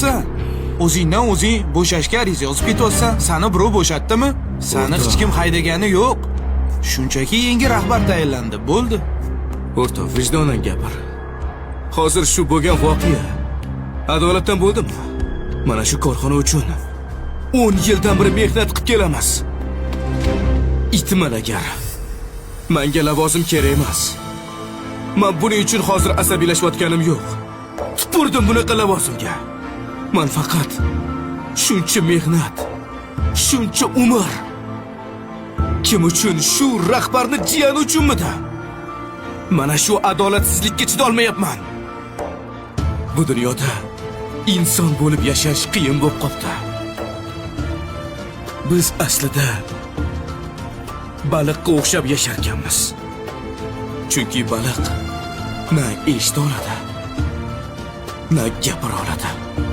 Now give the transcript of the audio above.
Sen o'zingdan o'zing bo'shashga ariza yozib ketyapsan. Sani birov bo'shatdimi? Sani O'rtoq. hech kim haydagani yo'q. Shunchaki yangi rahbar tayinlandi, bo'ldi. O'rtoq, vijdonan gapir. Hozir shu bo'lgan voqea adolatdan bo'ldimi? Mana shu korxona uchun 10 yildan beri mehnat qilib kelamiz. Itman agar. Menga lavozim kerak emas. Men buning uchun hozir asabiylashayotganim yo'q. Tupurdim bunaqa lavozimga. Men faqat shuncha mehnat, shuncha umr kim uchun, shu rahbarni jiyani uchunmidi? Mana shu adolatsizlikka chidolmayapman. Bu dunyoda inson bo'lib yashash qiyin bo'lib qoldi. Biz aslida baliqqa o'xshab yasharkanmiz. Chunki baliq na eshita oladi, na gapira oladi.